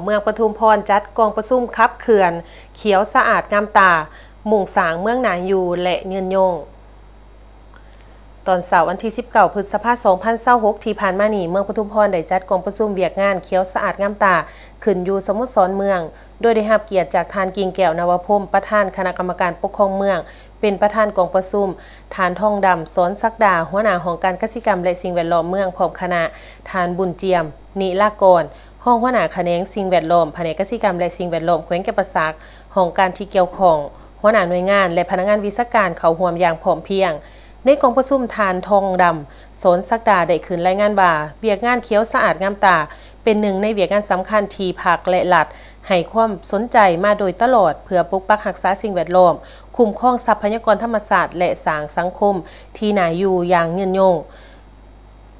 ເມືອງປະທຸມພອນຈັດກອງປະຊຸມຂັບເຄື່ອນຂຽວສະອາດງາມຕາ, ມຸ່ງສ້າງເມືອງໜ້າຢູ່ ແລະ ຍືນຍົງ. ຕອນເຊົ້າວັນທີສິບເກົ້າ ພຶດສະພາ ສອງພັນຊາວຫົກ ທີ່ຜ່ານມານີ້, ເມືອງປະທຸມພອນໄດ້ຈັດກອງປະຊຸມວຽກງານຂຽວສະອາດງາມຕາ ຂຶ້ນຢູ່ສະໂມສອນເມືອງ, ໂດຍໄດ້ຮັບກຽດຈາກທ່ານ ກິ່ງແກ້ວ ນະວະພົມ ປະທານຄະນະກຳມະການປົກຄອງເມືອງ ເປັນປະທານກອງປະຊຸມ, ທ່ານ ທອງດຳ ສອນສັກດາ ຫົວໜ້າຫ້ອງການກະສິກຳ ແລະ ສິ່ງແວດລ້ອມເມືອງ ພ້ອມຄະນະ, ທ່ານ ບຸນຈຽມ ນິລາກອນ ຮອງຫົວໜ້າຂະແໜງສິ່ງແວດລ້ອມ ພະແນກກະສິກຳ ແລະ ສິ່ງແວດລ້ອມ ແຂວງຈຳປາສັກ, ຫ້ອງການທີ່ກ່ຽວຂ້ອງ, ຫົວໜ້າໜ່ວຍງານ ແລະ ພະນັກງານວິຊາການເຂົ້າຮ່ວມຢ່າງພ້ອມພຽງ. ໃນກອງປະຊຸມ, ທ່ານ ທອງດຳ ສອນສັກດາ ໄດ້ຂຶ້ນລາຍງານວ່າ ວຽກງານຂຽວສະອາດງາມຕາ ເປັນໜຶ່ງໃນວຽກງານສຳຄັນທີ່ພັກ ແລະ ລັດ ໃຫ້ຄວາມສົນໃຈມາໂດຍຕະຫຼອດ ເພື່ອປົກປັກຮັກສາສິ່ງແວດລ້ອມ, ຄຸ້ມຄອງຊັບພະຍາກອນທຳມະຊາດ ແລະ ສ້າງສັງຄົມທີ່ໜ້າຢູ່ຢ່າງຍືນຍົງ.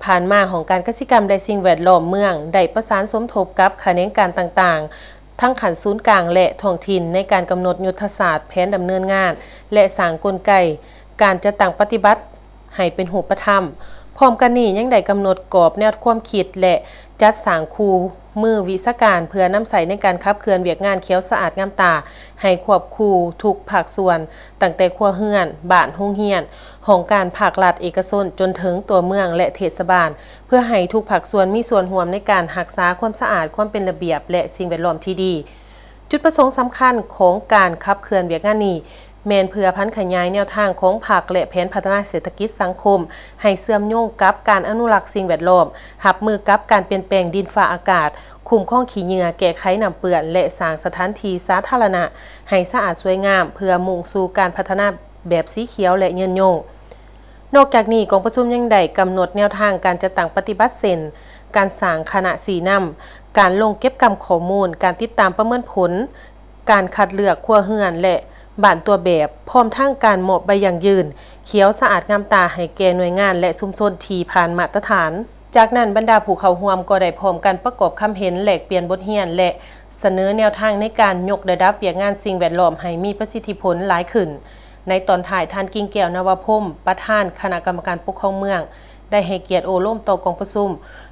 ຜ່ານມາ, ຫ້ອງການກະສິກຳ ແລະ ສິ່ງແວດລ້ອມເມືອງ ໄດ້ປະສານສົມທົບກັບຂະແໜງການຕ່າງໆ ທັງຂັ້ນສູນກາງ ແລະ ທ້ອງຖິ່ນ ໃນການກຳນົດຍຸດທະສາດ, ແຜນດຳເນີນງານ ແລະ ສ້າງກົນໄກການຈັດຕັ້ງປະຕິບັດ ໃຫ້ເປັນຮູບປະທຳ. ພ້ອມກັນນີ້, ຍັງໄດ້ກຳນົດກອບແນວຄວາມຄິດ ແລະ ຈັດສ້າງຄູ່ມືວິຊາການ ເພື່ອນຳໃຊ້ໃນການຂັບເຄື່ອນວຽກງານຂຽວສະອາດງາມຕາ ໃຫ້ຄວບຄຸມທຸກພາກສ່ວນ, ຕັ້ງແຕ່ຄົວເຮືອນ, ບ້ານ, ໂຮງຮຽນ, ຫ້ອງການພາກລັດ, ເອກະຊົນ, ຈົນເຖິງຕົວເມືອງ ແລະ ເທດສະບານ, ເພື່ອໃຫ້ທຸກພາກສ່ວນມີສ່ວນຮ່ວມໃນການຮັກສາຄວາມສະອາດ, ຄວາມເປັນລະບຽບ ແລະ ສິ່ງແວດລ້ອມທີ່ດີ. ຈຸດປະສົງສຳຄັນຂອງການຂັບເຄື່ອນວຽກງານນີ້ ແມ່ນເພື່ອຜັນຂະຫຍາຍແນວທາງຂອງພັກ ແລະ ແຜນພັດທະນາເສດຖະກິດສັງຄົມ ໃຫ້ເຊື່ອມໂຍງກັບການອະນຸລັກສິ່ງແວດລ້ອມ, ຮັບມືກັບການປ່ຽນແປງດິນຟ້າອາກາດ, ຄຸ້ມຄອງຂີ້ເຫຍື້ອ, ແກ້ໄຂນ້ຳເປື້ອນ ແລະ ສ້າງສະຖານທີ່ສາທາລະນະໃຫ້ສະອາດສວຍງາມ ເພື່ອມຸ່ງສູ່ການພັດທະນາແບບສີຂຽວ ແລະ ຍືນຍົງ. ນອກຈາກນີ້, ກອງປະຊຸມຍັງໄດ້ກຳນົດແນວທາງການຈັດຕັ້ງປະຕິບັດ ເຊັ່ນ ການສ້າງຄະນະຊີ້ນຳ, ການລົງເກັບກຳຂໍ້ມູນ, ການຕິດຕາມປະເມີນຜົນ, ການຄັດເລືອກຄົວເຮືອນ ແລະ ບ້ານຕົວແບບ, ພ້ອມທັງການມອບໃບຢັ້ງຢືນຂຽວສະອາດງາມຕາໃຫ້ແກ່ໜ່ວຍງານ ແລະ ຊຸມຊົນທີ່ຜ່ານມາດຕະຖານ. ຈາກນັ້ນ, ບັນດາຜູ້ເຂົ້າຮ່ວມກໍໄດ້ພ້ອມກັນປະກອບຄຳເຫັນ, ແລກປ່ຽນບົດຮຽນ ແລະ ສະເໜີແນວທາງໃນການຍົກລະດັບວຽກງານສິ່ງແວດລ້ອມໃຫ້ມີປະສິດທິຜົນຫຼາຍຂຶ້ນ. ໃນຕອນທ້າຍ, ທ່ານ ກິ່ງແກ້ວ ນະວະພົມ ປະທານຄະນະກຳມະການປົກຄອງເມືອງ ໄດ້ໃຫ້ກຽດໂອ້ລົມຕໍ່ກອງປະຊຸມ,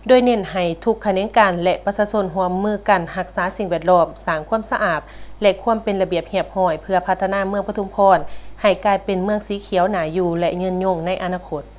ໂດຍເນັ້ນໃຫ້ທຸກຂະແໜງການ ແລະ ປະຊາຊົນຮ່ວມມືກັນຮັກສາສິ່ງແວດລ້ອມ, ສ້າງຄວາມສະອາດ ແລະ ຄວາມເປັນລະບຽບຮຽບຮ້ອຍ ເພື່ອພັດທະນາເມືອງປະທຸມພອນໃຫ້ກາຍເປັນເມືອງສີຂຽວໜ້າຢູ່ ແລະ ຍືນຍົງໃນອະນາຄົດ.